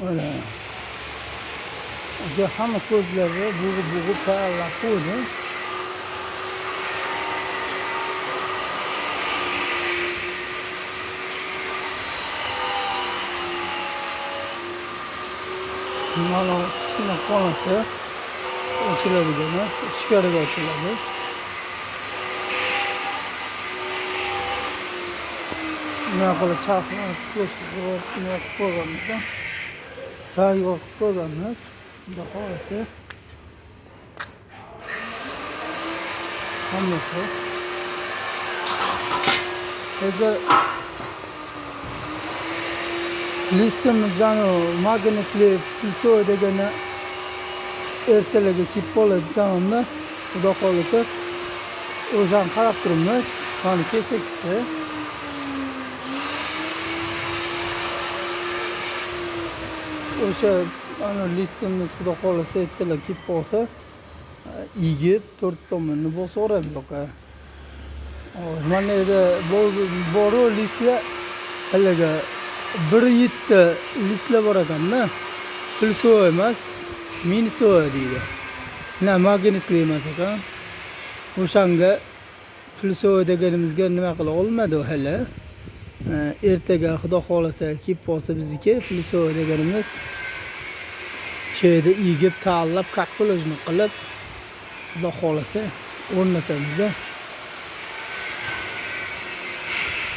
Mana. Aka hamma ko'zlari bo'g'ib bo'g'ib tayyorlab qo'ydim. Mana kichkina xonasi ochiladi, ichkariga ochiladi. Bunaqa qilib charxni qilib qilib qo'yganmiz. Tayyor qilib qo'yganmiz. Xudo xohlasa. Hammasi. Endi listimizdan magnitli pulsoy degani ertaligi kelib qoladi chamamda. Xudo xohlasa. O'shani qarab turibmiz. Mana kesakisi. O'sha ana listimiz xudo xohlasa ertalab kelib qolsa, egib to'rt tomonni bosaveramiz aka. Hozir mana yerda boru listlar haligi 1.7 listlar bor ekanda. Pulsoy emas, minisoy deydi. Na magnitli emas ekan. O'shanga pulsoy deganimizga nima qila olmadi hali. Ertaga xudo xohlasa kelib qolsa bizniki pulsoy deganimiz shu yerda egib tayyorlab как положено qilib xudo xohlasa o'rnatamizda.